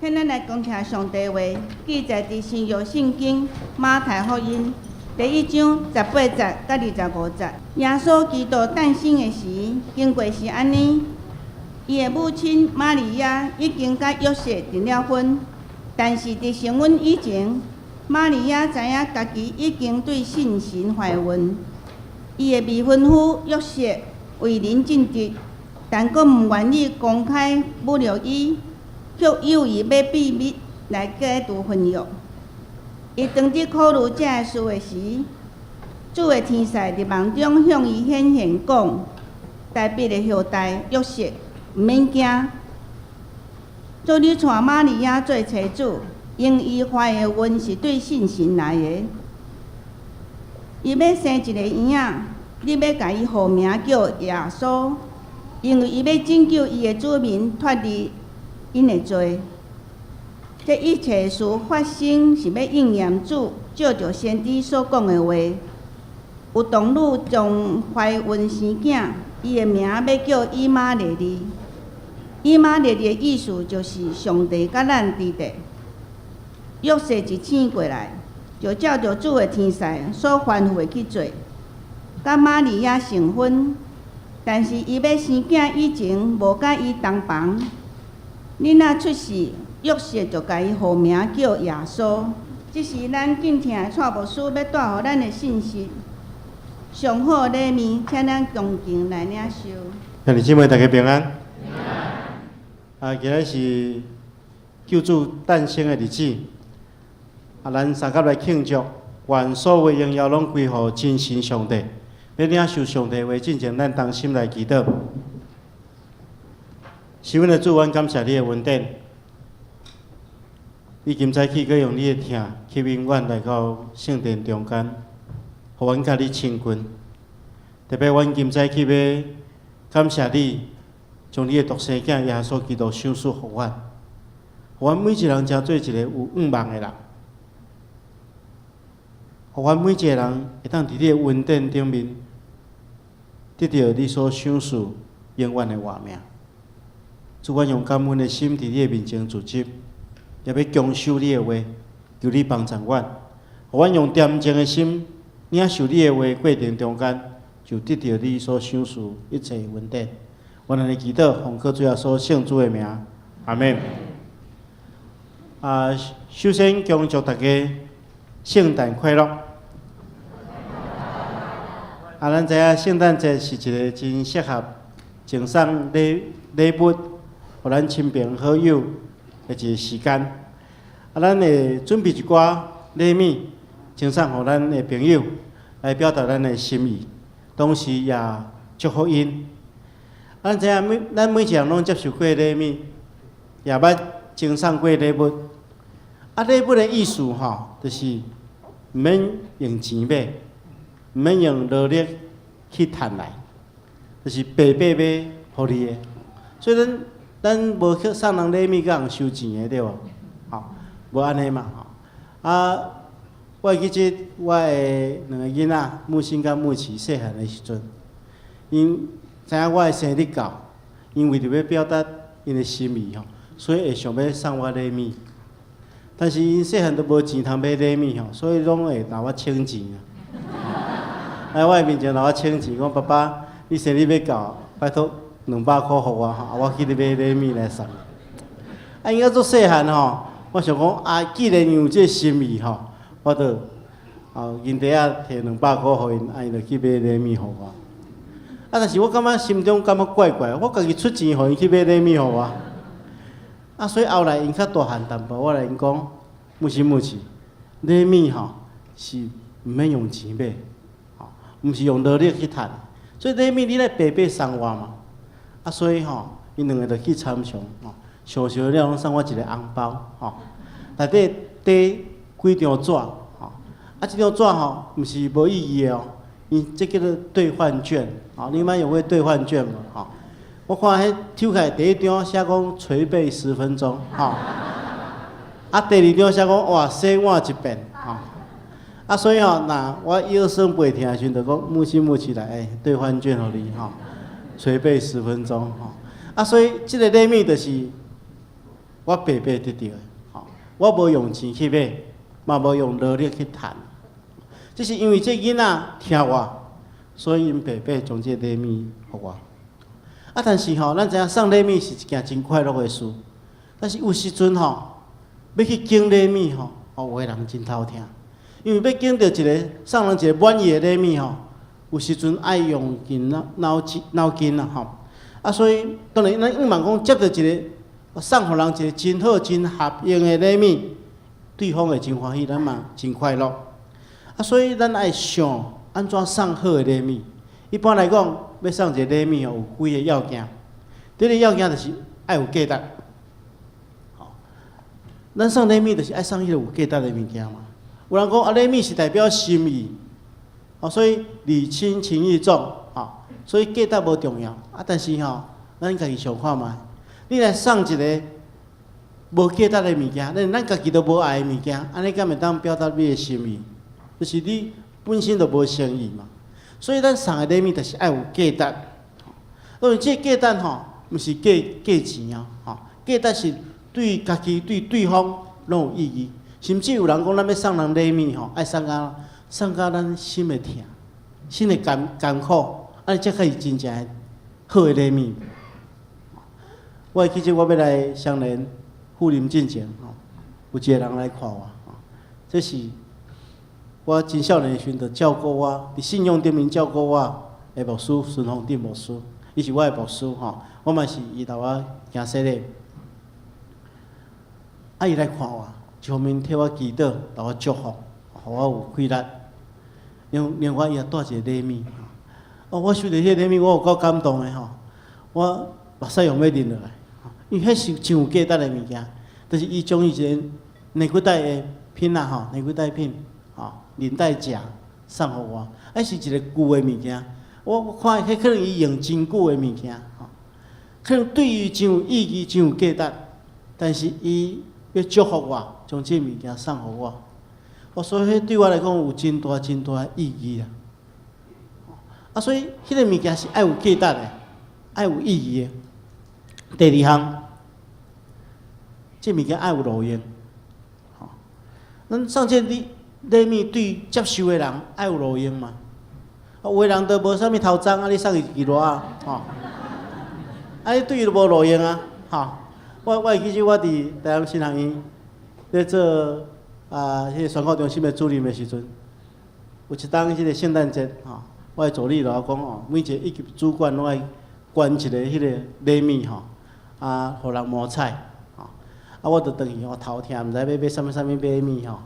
請咱來恭聽上帝話，記載佇新約聖經馬太福音第一章十八節佮25節。耶穌基督誕生的時，經過是按呢：伊的母親瑪利亞已經佮約瑟訂了婚，但是佇成婚以前，瑪利亞知影家己已經對聖神懷孕。伊的未婚夫約瑟為人正直，但閣毋願意公開侮辱伊，卻有意欲秘密來解除婚約。伊當佇考慮這个事的時，主的天使佇夢中向伊顯現，講：大衛的後代約瑟，毋免驚，做你娶瑪利亞做妻子，因伊懷的孕是對聖神來的。伊欲生一個嬰仔，你欲共伊號名叫耶穌，因為伊欲拯救伊的子民脫離𪜶的罪。這一切事發生是欲應驗主藉著先知所講的話：有童女將懷孕生囝，伊的名欲叫以馬內利。以馬內利的意思就是上帝佮咱佇咧。約瑟一醒過來，就照著主的天使所吩咐的去做，佮瑪利亞成婚。但是伊欲生囝以前，無佮伊同房。囡仔出世，約瑟就共伊號名叫耶穌。這是咱敬聽的蔡牧師欲帶予咱的信息。上好禮物，請咱恭敬來領受。兄弟姊妹，大家平安。啊，今日是救主誕生的日子，啊，咱三甲來慶祝，願所有榮耀攏歸予真神上帝。欲領受上帝話進前，咱同心來祈禱。是阮的主，阮感謝你的恩典。你今早起閣用你的疼吸引阮來到聖殿中間，予阮佮你親近。特別阮今早起欲感謝你，將你的獨生囝耶穌基督賞賜予阮，予阮每一個人成做一個有向望的人，予阮每一個人會當佇你的恩典頂面得著你所賞賜永遠的活命。主，阮用感恩的心佇你的面前聚集，也欲恭守你的話，求你幫助阮，予阮用恬靜的心領受你的話過程中間，就得著你所賞賜一切恩典。阮按呢祈禱，奉靠主耶穌聖主的名，阿們。啊，首先恭祝大家聖誕快樂。啊，咱知影聖誕節是一個真適合贈送禮禮物，予咱親朋好友的一個時間。啊，咱會準備一寡禮物，贈送予咱的朋友，來表達咱的心意，同時也祝福𪜶。咱知影每咱每一個人攏接受過禮物，也捌贈送過禮物。啊，禮物的意思吼，就是毋免用錢買，毋免用勞力去趁來，就是白白欲予你的。所以咱咱無去送人禮物，佮人收錢的對無？吼，無按呢嘛吼。啊，我會記得我的兩个囡仔木星佮木奇細漢的時陣，𪜶知影我的生日到，𪜶為著欲表達𪜶的心意吼，所以會想欲送我禮物。但是𪜶細漢都無錢通買禮物吼，所以攏會拿我請錢啊。來我的面前拿我請錢，講爸爸，你生日欲到，拜託200箍予我吼，啊我去你買禮物來送。啊，𪜶猶足細漢吼，我想講啊，既然𪜶有這個心意吼，我就啊銀袋仔提兩百箍予𪜶，啊𪜶就去買禮物予我。啊，但是我感覺心中感覺怪怪，我家己出錢予𪜶去買禮物予我。啊，所以後來𪜶較大漢淡薄，我來𪜶講，木星木奇，禮物吼是毋免用錢買，吼，毋是用勞力去趁，所以禮物你來白白送我嘛。啊，所以吼，𪜶兩個就去參詳，吼，想想了攏送我一個紅包，吼，內底綴幾張紙，吼，啊，這張紙吼，毋是無意義的哦，𪜶這叫做兌換券，吼，你捌用過兌換券無？吼，我看彼抽起來第一張寫講捶背10分鐘，吼，啊，第二張寫講哇洗碗一遍，吼，啊，所以吼，若我腰酸背疼的時陣，就講木星木起來，欸，兌換券予你，吼，捶背十分鐘，吼，啊，所以這個禮物就是我白白得著的，吼，我無用錢去買，嘛無用勞力去趁，這是因為這囡仔疼我，所以𪜶白白將這禮物予我。啊，但是吼，咱知影送禮物是一件真快樂的事，但是有時陣吼，欲去揀禮物吼，哦，有的人真頭疼，因為欲揀著一个送人一个滿意的禮物吼，有時陣愛用盡腦腦筋腦筋啦吼。啊，所以當然咱向望講接著一个送予人一个真好、真合用的禮物，對方會真歡喜，咱嘛真快樂。啊，所以咱愛想按怎送好的禮物。一般來講，欲送一个禮物吼，有幾个要件。第一个要件就是愛有價值。吼，咱送禮物就是愛送彼个有價值的物件嘛。有人講啊，禮物是代表心意，哦，所以禮輕情意重，吼，所以價值無重要。啊，但是吼，咱家己想看覓，你來送一个無價值的物件，咱家己都無愛的物件，按呢敢會當表達你的心意？就是你本身就無誠意嘛。所以咱送的禮物就是愛有價值。當然，這個價值吼，毋是價價錢哦，吼，價值是對家己對對方攏有意義。甚至有人講，咱欲送人禮物吼，愛送甲送甲咱心會疼，心會艱艱苦，按呢才較是真正的好的禮物。我會記得我欲來雙連赴任進前吼，有一個人來看我，這是我真少年的時陣就照顧我，佇信仰頂面照顧我的牧師孫宏鼎牧師，伊是我的牧師吼，我嘛是伊帶我行洗禮。啊，伊來看我，一方面替我祈禱，替我祝福，予我有氣力。另外，伊也帶一个禮物。哦，我收著彼个禮物，我有夠感動的吼，我目屎用欲淋落來，因為彼是真有價值的物件，就是伊將伊一个內骨帶的品仔吼，內骨帶品，吼，領帶夾送予我，啊是一个舊的物件，我看彼可能伊用真久的物件，吼，可能對伊真有意義、真有價值，但是伊欲祝福我，將這个物件送予我，哦，所以彼對我來講有真大真大的意義啊！啊，所以彼个物件是愛有價值的，愛有意義的。第二項，這物件愛有路用，吼，咱送這禮禮物對接受的人愛有路用嘛？啊，有的人都無啥物頭鬃，啊，你送伊一支躼仔，吼，啊，你對伊就無路用啊，吼。我會記得我佇台南神學院咧做啊，彼个宣教中心的主任的時陣，有一冬彼个聖誕節，吼，我的助理就我講哦，每一個一級主管攏愛捐一个彼个禮物吼，啊，予人摸彩，吼，啊，我就轉去我頭疼，毋知欲買啥物啥物禮物吼，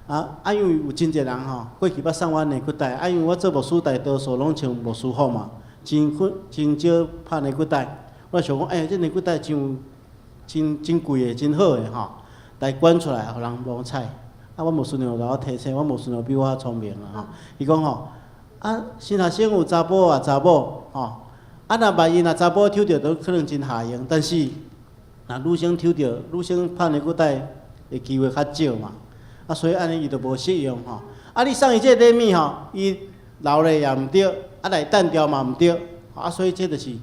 啊啊，因為有真濟人吼，過去捌送我內骨帶，啊，因為我做牧師大多數攏穿牧師服嘛，真困真少拍內骨帶，我想講，欸，這內骨帶真有真真貴的，真好的吼，來捐出來予人摸彩。啊，我牧師娘共我提醒，我牧師娘比我較聰明啦吼。伊講吼，啊，新學生有查埔也查某吼，啊，若萬一若查埔抽著，都可能真合用。但是若女生抽著，女生拍內骨帶的機會較少嘛。啊，所以按呢伊就無適用吼。啊，你送伊這個禮物吼，伊留咧也毋對，啊來單調嘛毋對，啊，所以這就是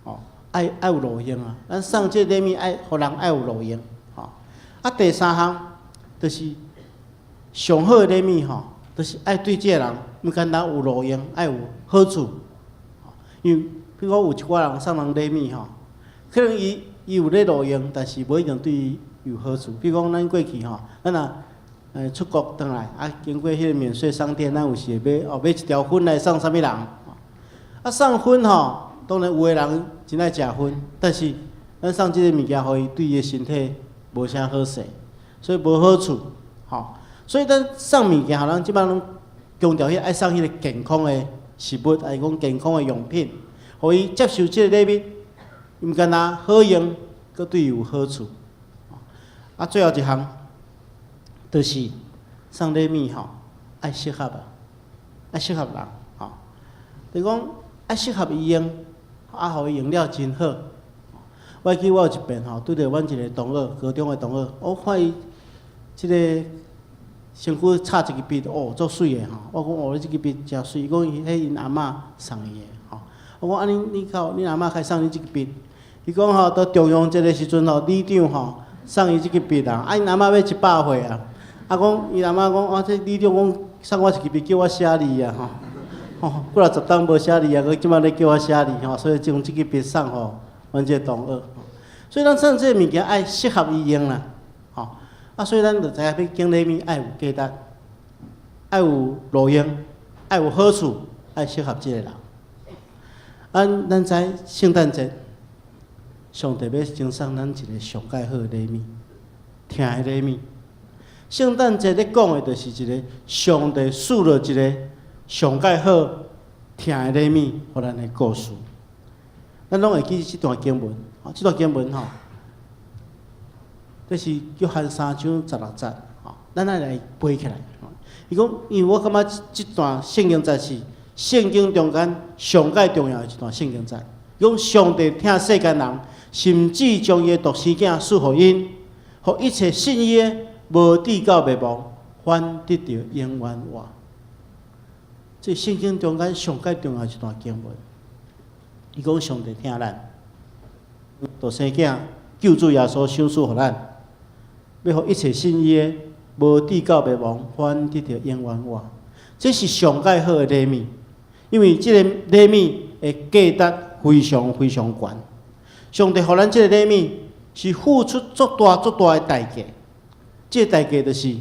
吼，愛愛有路用啊。咱送這個禮物愛予人愛有路用，吼。啊，第三項就是上好的禮物吼，就是愛對這個人毋簡單有路用，愛有好處。因為比如講有一寡人送人禮物吼，可能伊伊有咧路用，但是無一定對伊有好處。比如講咱過去吼，咱若出國轉來，啊經過彼個免稅商店，咱有時會買哦買一條薰來送啥物人？啊送薰吼，當然有的人真愛食薰，但是咱送這个物件予伊，對伊的身體無啥好勢，所以無好處，吼。所以咱送物件，予人這擺攏強調彼愛送彼个健康的食物，抑是講健康的用品，予伊接受這个禮物，毋干焦好用，閣對伊有好處。啊，最後一項，就是送禮物吼，愛適合啊，愛適合人吼。就是講愛適合伊用，啊，予伊用了真好。我會記我有一遍吼，拄著阮一个同學，高中的同學，我看伊這个身軀插一支筆，哦，足媠的吼。我講哦，你這支筆誠媠，伊講伊彼𪜶阿嬤送伊的吼。我講按呢，你靠恁阿嬤會送你這支筆？伊講吼，到重陽節的時陣吼，里長吼送伊這支筆啊，啊𪜶阿嬤欲100歲啊，啊講伊阿嬤講，啊這里長講送我一支筆叫我寫字啊吼，吼幾若十冬無寫字啊，閣這擺咧叫我寫字吼，所以將這支筆送予阮這個同學。所以咱送這個物件愛適合伊用啦，吼啊，所以咱就知影欲揀禮物愛有價值，愛有路用，愛有好處，愛適合這個人。咱咱知聖誕節，上帝欲贈送咱一个上蓋好的禮物，疼的禮物。聖誕節咧講的，就是一个上帝賜落一个上蓋好疼的禮物，予咱的故事。咱攏會記這段經文，吼，這段經文吼，這是約翰三章十六節，吼，咱愛來背起來。伊講，因為我感覺這段聖經節是聖經中間上蓋重要的一段聖經節。講上帝疼世間人，甚至將伊的獨生囝賜予𪜶，予一切信伊的，無至到滅亡，反得著永遠活。這聖經中間上蓋重要的一段經文。伊講上帝疼咱，獨生囝救主耶穌賞賜予咱，欲予一切信伊的，無至到滅亡，反得著永遠活。這是上蓋好的禮物，因為這个禮物的價值非常非常懸。上帝予咱這个禮物是付出足大足大的代價，這个代價就是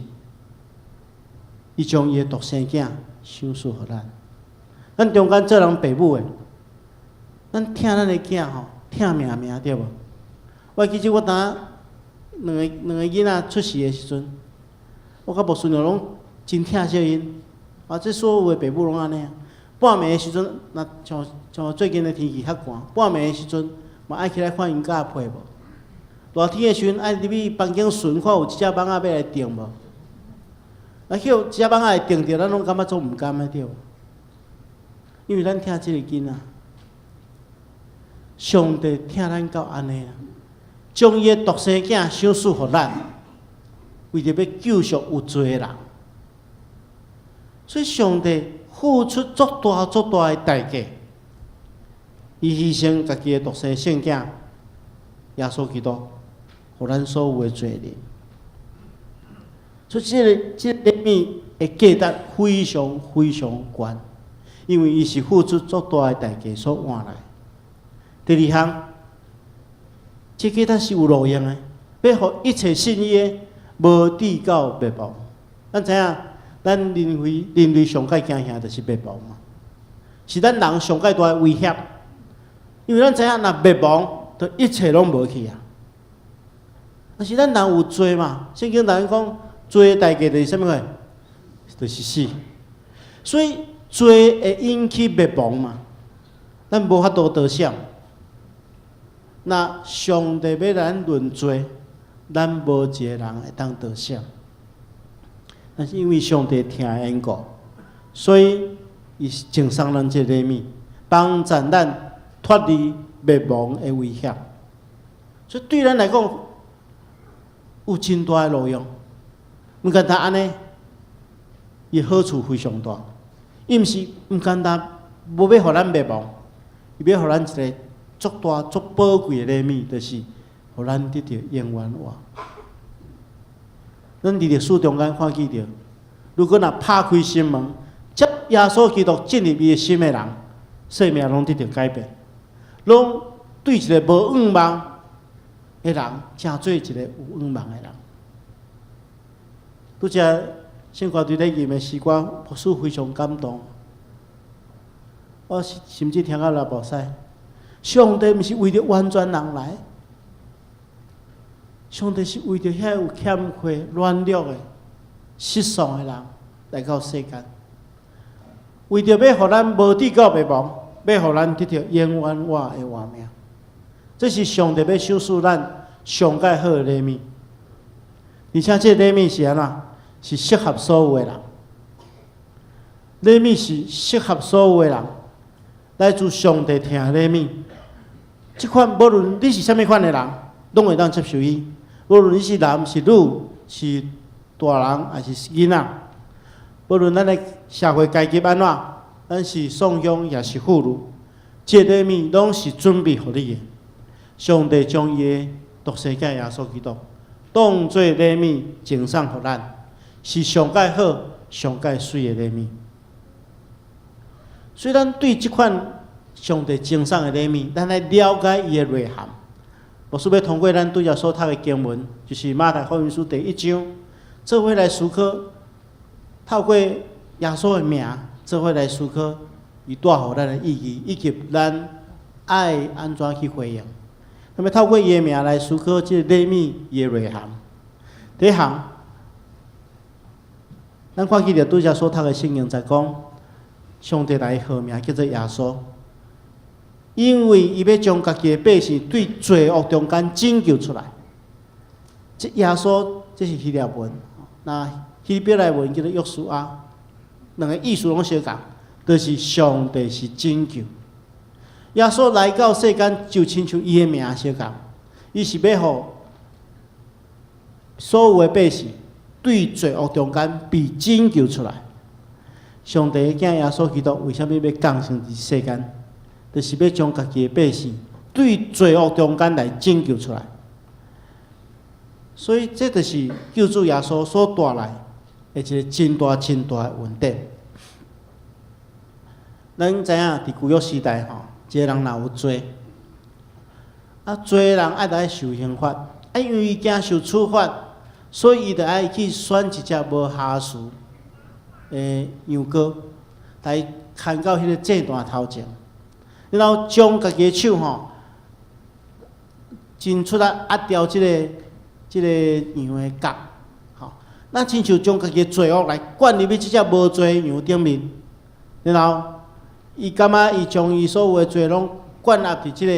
伊將伊的獨生囝賞賜予咱。咱中間做人爸母的，咱疼咱的囝吼，疼命命對無？我記得我當兩個兩個囡仔出世的時陣，我佮牧師娘攏真疼惜𪜶。啊，這所有的爸母攏按呢啊。半暝的時陣，若像像最近的天氣較寒，半暝的時陣嘛愛起來看𪜶蓋被無。熱天的時陣愛入去房間巡，看有一隻蠓仔欲來叮無。啊，予一隻蠓仔會叮著，咱攏感覺足毋甘的對無？因為咱疼這个囡仔，上帝疼咱到按呢啊，將伊的獨生囝賞賜予咱，為著欲救贖有罪的人。所以上帝付出足大足大的代價，伊犧牲家己的獨生聖子耶穌基督，予咱所有的罪人。所以這个這个禮物的價值非常非常懸，因為伊是付出足大的代價所換來。第二項，這價值是有路用的，欲予一切信伊的，無至到滅亡。咱知影，咱人類人類上蓋驚嚇就是滅亡嘛，是咱人上蓋大的威脅。因為咱知影，若滅亡，就一切攏無去啊。但是咱人有罪嘛，聖經內講，罪的代價就是啥物貨？就是死。所以罪會引起滅亡嘛，咱無法度逃閃。若上帝欲咱論罪，咱無一个人會當逃閃。但是因為上帝疼的緣故，所以伊贈送咱這个禮物，幫助咱脫離滅亡的威脅。所以對咱來講，有真大的路用。毋簡單按呢，伊好處非常大。伊毋是毋簡單，無欲予咱滅亡，伊欲予咱一个足大足寶貴的禮物，就是予咱得著永遠活。咱佇歷史中間看見著，如果若拍開心門，接耶穌基督進入伊的心的人，生命攏得著改變，攏對一個無向望的人，成做一個有向望的人。拄才聖歌隊咧吟的詩歌，牧師非常感動。我甚至聽到流目屎。上帝毋是為著完全人來，上帝是為著遐有欠缺、軟弱的、失喪的人來到世間，為著欲予咱無至到滅亡，欲予咱得著永遠活的活命。這是上帝欲賞賜咱上蓋好的禮物，而且這个禮物是按怎？是適合所有的人。禮物是適合所有的人，來自上帝疼的禮物。這款無論你是啥物款的人，攏會當接受伊。無論你是男是女，是大人抑是囡仔，無論咱的社會階級按怎，咱是喪鄉抑是婦孺，這个禮物攏是準備予你的。上帝將伊的獨生子耶穌基督當做禮物贈送予咱，是上蓋好、上蓋媠的禮物。所以咱對這款上帝贈送的禮物，咱來了解伊的內涵。牧師欲通過咱拄才所讀的經文，就是馬太福音書第一章，做伙來思考，透過耶穌的名，做伙來思考，伊帶予咱的意義，以及咱愛按怎去回應。那麼透過伊的名來思考這個禮物伊的內涵。第一項，咱看見著拄才所讀的聖經在講，上帝來號名叫做耶穌，因為伊欲將家己的百姓對罪惡中間拯救出來。這耶穌這是希臘文，那希伯來文叫做約書亞，兩个意思攏相仝，就是上帝是拯救。耶穌來到世間，就親像伊的名相仝，伊是欲予所有的百姓對罪惡中間被拯救出來。上帝的囝耶穌基督為啥物欲降生佇世間？就是欲將家己的百姓對罪惡中間來拯救出來。所以，這就是救主耶穌所帶來的一个真大真大的恩典。咱知影佇舊約時代吼，一个人若有罪，啊，罪的人愛來受刑罰，啊，因為伊驚受處罰，所以伊就愛去選一隻無瑕疵的羊羔來牽到彼个祭壇頭前，然後將家己的手吼，真出力壓牢這个羊的角，吼，咱親像將家己的罪惡來灌入去這隻無罪的羊頂面，然後伊感覺伊將伊所有的罪攏灌壓佇這个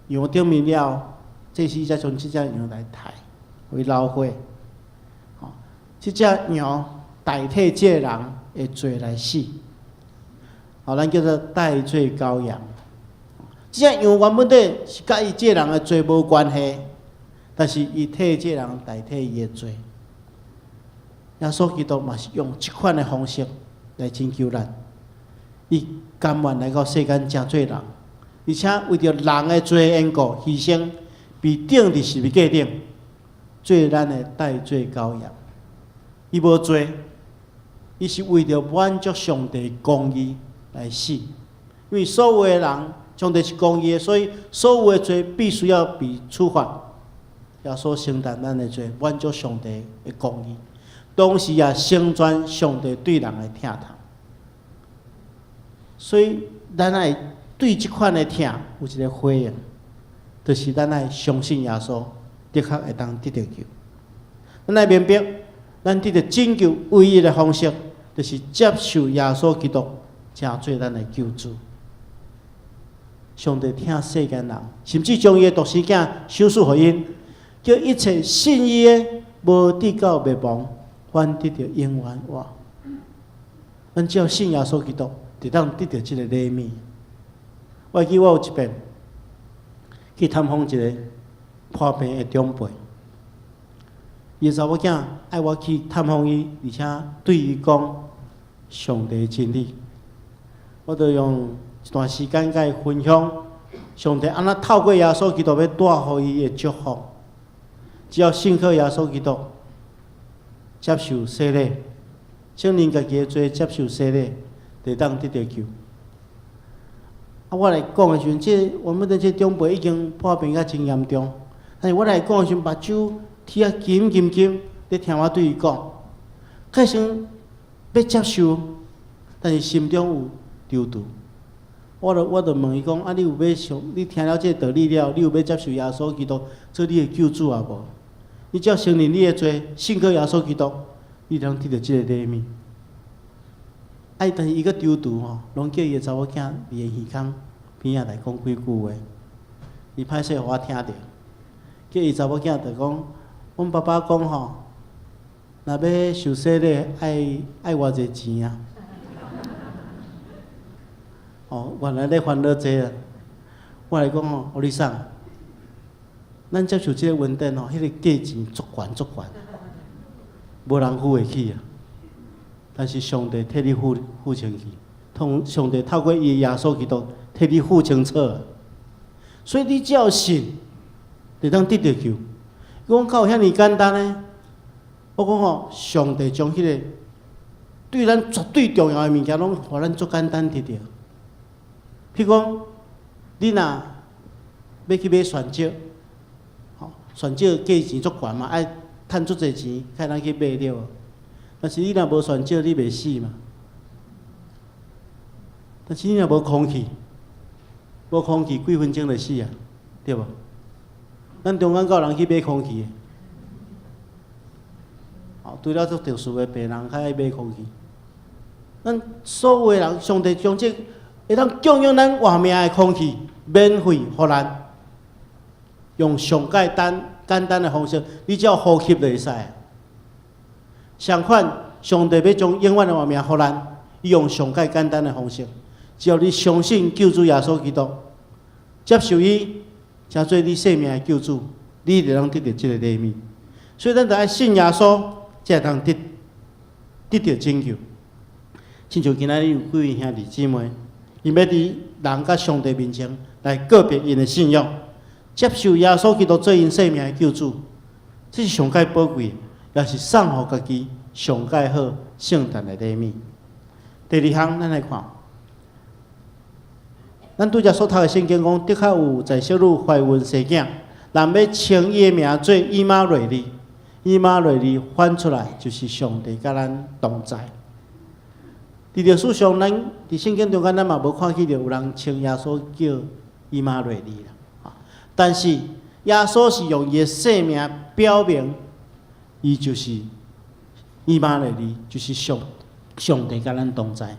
羊頂面了，祭司才將這隻羊來刣，予伊流血，吼，這隻羊代替這个人的罪來死，吼，咱叫做代罪羔羊。這隻羊原本底是佮伊這个人的罪無關係，但是伊替這個人代替伊的罪。耶穌基督嘛是用這款的方式來拯救咱。伊甘願來到世間成做人，而且為著人的罪緣故犧牲，被釘佇十字架頂，做咱的代罪羔羊。伊無罪，伊是為著滿足上帝公義來死。因為所有的人，上帝是公義的，所以所有的罪必須要被處罰。耶穌承擔咱的罪，滿足上帝的公義，同時也成全上帝對人的疼痛。所以，咱愛對這款的疼有一个回應，就是咱愛相信耶穌，的確會當得著救。咱愛明白，咱得著拯救唯一的方式，就是接受耶穌基督，成做咱的救主。上帝疼世間人，甚至將伊的獨生囝賞賜予𪜶，叫一切信伊的，無致到滅亡，反得著永遠活。咱只要信耶穌基督，就當得著這个禮物。我會記我有一遍去探訪一个破病的長輩，伊的查某囝愛我去探訪伊，而且對伊講上帝的真理。我就用一段時間共伊分享上帝按怎透過耶穌基督欲帶予伊的祝福。只要信靠耶穌基督，接受洗禮，承認家己的罪，接受洗禮，就當得著救。啊，我來講的時陣，這原本這長輩已經破病甲真嚴重，但是我來講的時陣，目睭啼啊緊緊緊，咧聽我對伊講，開始欲接受，但是心中有躊躇。我就問伊講：啊，你有欲想？你聽了這个道理了，你有欲接受耶穌基督做你的救主抑無？你只要承認你的罪，信靠耶穌基督，你就通得著這个禮物。啊，但是伊閣躊躇吼，攏叫伊的查某囝佇伊耳孔邊仔來講幾句話。伊歹勢予我聽著，叫伊查某囝就講：阮爸爸講吼，若欲受洗禮，愛愛偌濟錢啊？哦，原來咧煩惱這啊！我來講吼，予你送，咱接受這个恩典吼，彼个價錢足懸足懸，無人付會起啊。但是上帝替你付清去，通上帝透過伊的耶穌基督替你付清楚，所以你只要信，就當得著救。伊講敢有遐爾簡單呢？我講吼，上帝將彼个對咱絕對重要的物件，攏予咱足簡單得著。譬如講，你若欲去買蒜椒，吼，蒜椒價錢足懸嘛，愛趁足濟錢才會當去買著無？但是你若無蒜椒，你袂死嘛？但是你若無空氣，無空氣幾分鐘就死啊，對無？咱中間敢有人去買空氣的？哦，除了足特殊的病人較愛買空氣。咱所有的人，上帝將這會當供應咱活命的空氣免費予咱，用上簡單簡單的方式，你只要呼吸就會使。相反，上帝欲將永遠的活命予咱，伊用上蓋簡單的方式，只要你相信救主耶穌基督，接受伊，成做你生命的救主，你就通得著這个禮物。所以咱著愛信耶穌，才會當得著拯救。親像今仔日有幾位兄弟姊妹，𪜶欲佇人佮上帝面前來告別𪜶的信仰，接受耶穌基督做𪜶生命的救主，這是上蓋寶貴，也是送予家己上蓋好聖誕的禮物。第二項，咱來看，咱拄才所讀的聖經講，的確有在小女懷孕生囝，人欲稱伊的名做以馬內利。以馬內利翻出來就是上帝佮咱同在。佇歷史上，咱佇聖經中間，咱嘛無看見著有人稱耶穌叫以馬內利啦。但是耶穌是用伊的生命表明，伊就是以馬內利，就是上帝佮咱同在。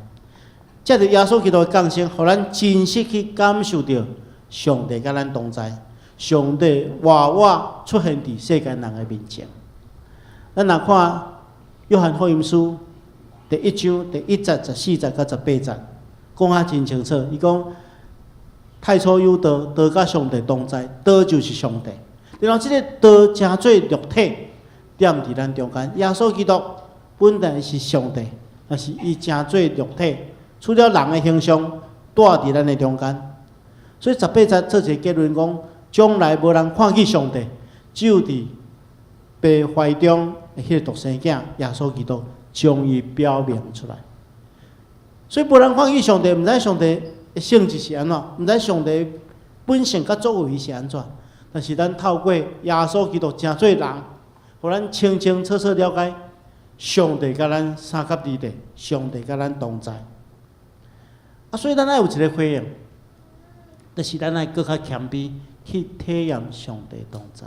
藉著耶穌基督的降生，予咱真實去感受著上帝佮咱同在，上帝活活出現佇世間人的面前。咱若看約翰福音書第一章第一節、14節佮18節，講啊真清楚。伊講太初有道，道佮上帝同在，道就是上帝。然後這个道成做肉體，踮佇咱中間。耶穌基督本來是上帝，但是伊成做肉體，取了人的形象，蹛佇咱的中間。所以18節做一个結論講，將來無人看見上帝，只有佇父懷中的彼个獨生囝耶穌基督將伊表明出來。所以無人看見上帝，毋知上帝的性質是按怎，毋知上帝本性佮作為是按怎。但是咱透過耶穌基督成做人，予咱清清楚楚了解上帝佮咱相佮離地，上帝佮咱同在。啊，所以咱愛有一个回應，就是咱愛閣較謙卑去體驗上帝同在。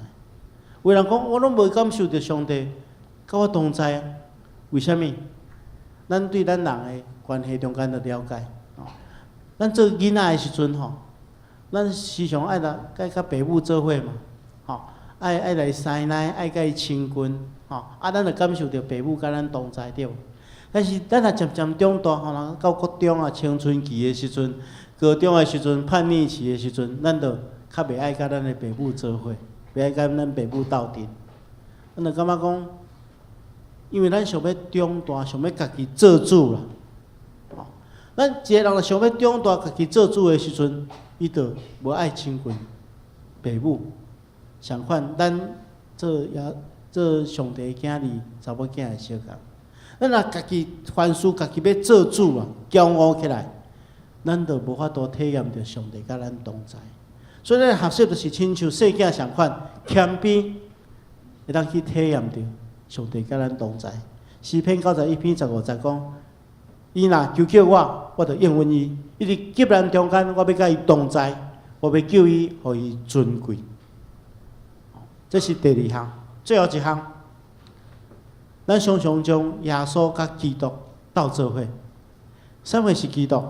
有人講，我攏無感受著上帝佮我同在啊？為啥物？咱對咱人的關係中間的了解，吼，咱做囡仔的時陣吼，咱時常愛來佮爸母做伙嘛，吼，愛來師奶，愛佮伊親近，吼，啊，咱就感受著爸母佮咱同在對無？但是咱若漸漸長大，吼，到國中啊、青春期的時陣、高中的時陣、叛逆期的時陣，咱就較袂愛佮咱的爸母做伙，袂愛佮咱爸母鬥陣。咱就感覺講，因為咱想欲長大，想欲家己做主啦。吼，咱一个人若想欲長大，家己做主的時陣，伊就無愛親近爸母。相反，咱做耶做上帝的囝兒、查某囝會相仝。咱若家己凡事家己欲做主啊，驕傲起來，咱就無法度體驗著上帝佮咱同在。所以咱學習就是親像細囝相款，謙卑會當去體驗著上帝佮咱同在。詩篇91篇15節講：伊若求叫我，我就應允伊；伊佇急難中間，我欲佮伊同在，我欲救伊，予伊尊貴。這是第二項，最後一項，咱常常將耶穌佮基督鬥做伙。啥物是基督？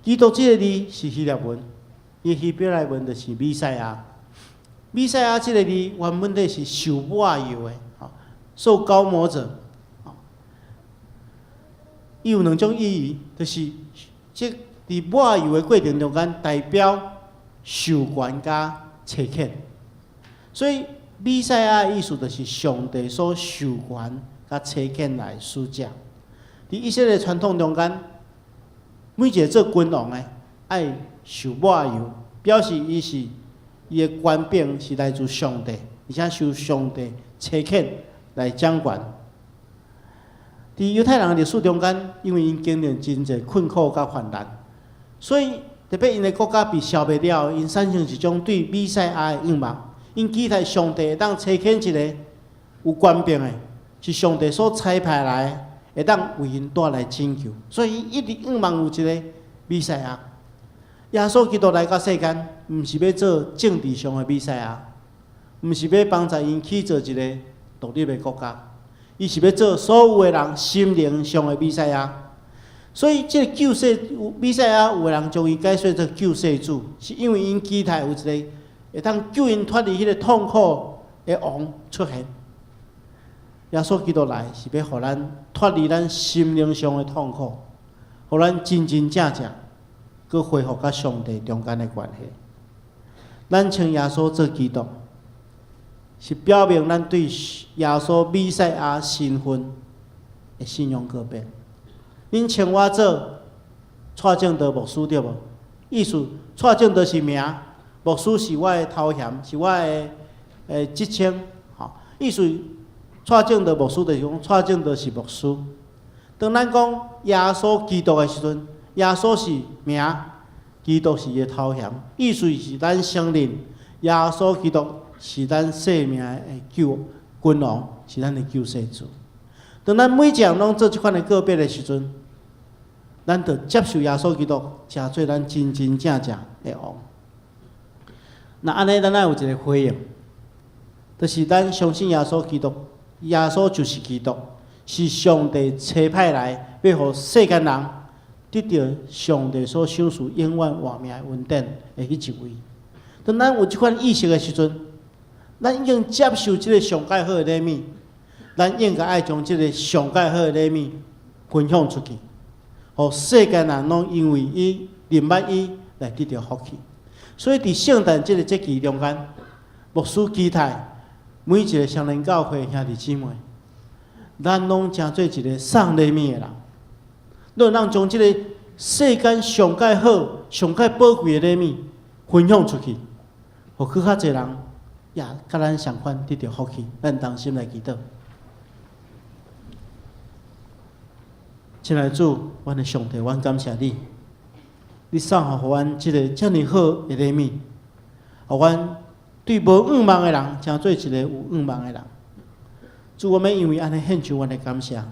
基督這个字是希臘文，伊希伯來文就是彌賽亞。彌賽亞這个字原本底是受抹油的，受膏抹者。伊有兩種意義，就是這佇抹油的過程中間，代表授權佮差遣。所以彌賽亞的意思就是上帝所授權佮差遣來的使者。佇以色列傳統中間，每一个做君王的愛受抹油，表示伊是伊的權柄是來自上帝，而且受上帝差遣來掌權。佇猶太人的歷史中間，因為𪜶經歷真濟困苦佮患難，所以特別𪜶的國家被消滅了後，𪜶產生一種對彌賽亞的向望，𪜶期待上帝會當差遣一个有權柄的，是上帝所差派來的，會當為𪜶帶來拯救。所以一直向望有一个彌賽亞。耶穌基督來到世間，毋是欲做政治上的彌賽亞，毋是欲幫助𪜶去做一个獨立的國家，伊是欲做所有的人心靈上的彌賽亞。所以，這个救世彌賽亞，有的人將伊解說做救世主，是因為𪜶期待有一个會當救𪜶脫離彼个痛苦的王出現。耶穌基督來是欲予咱脫離咱心靈上的痛苦，予咱真真正正閣恢復佮上帝中間的關係。咱稱耶穌做基督，是表明咱對耶穌彌賽亞身份的信仰告白。恁稱我做蔡正德牧師對無？意思蔡正德是名，牧師是我的頭銜，是我的職稱。吼，意思蔡正德牧師就是講蔡正德是牧師。當咱講耶穌基督的時陣，耶穌是名，基督是伊的頭銜，意思是咱承認耶穌基督是咱生命的救君王，是咱的救世主。當咱每一項攏做這款的告白的時陣，咱就接受耶穌基督，成做咱真真正正的王。那按呢，咱愛有一个回應，就是咱相信耶穌基督，耶穌就是基督，是上帝差派來，欲予世間人得著上帝所賞賜永遠活命的恩典的彼一位。當咱有這款意識的時陣，咱已經接受這个上蓋好的禮物，咱應該愛將這个上蓋好的禮物分享出去，予世間人攏因為伊認捌伊來得著福氣。所以佇聖誕這个節期中間，牧師期待每一个雙連教會兄弟姊妹，咱攏成做一个送禮物的人，咱通將這个世間上蓋好、上蓋寶貴的禮物分享出去，予閣較濟人也佮咱仝款得著福氣。咱同心來祈禱。親愛的主，阮的上帝，阮感謝你，你送予阮這个遮爾好的禮物，予阮對無向望的人，成做一个有向望的人。主，我們因為按呢獻上阮的感謝，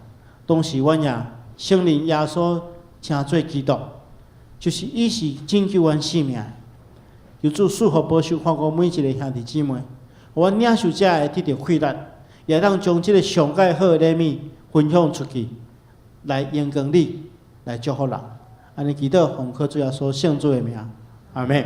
同時阮也承認耶穌成做基督，就是伊是拯救阮性命的。求主賜福保守看顧每一个兄弟姊妹，予阮領受者會得著快樂，也通將這个上蓋好的禮物分享出去，來榮光你，來祝福人。按呢祈禱，奉靠主耶穌聖子的名，阿們。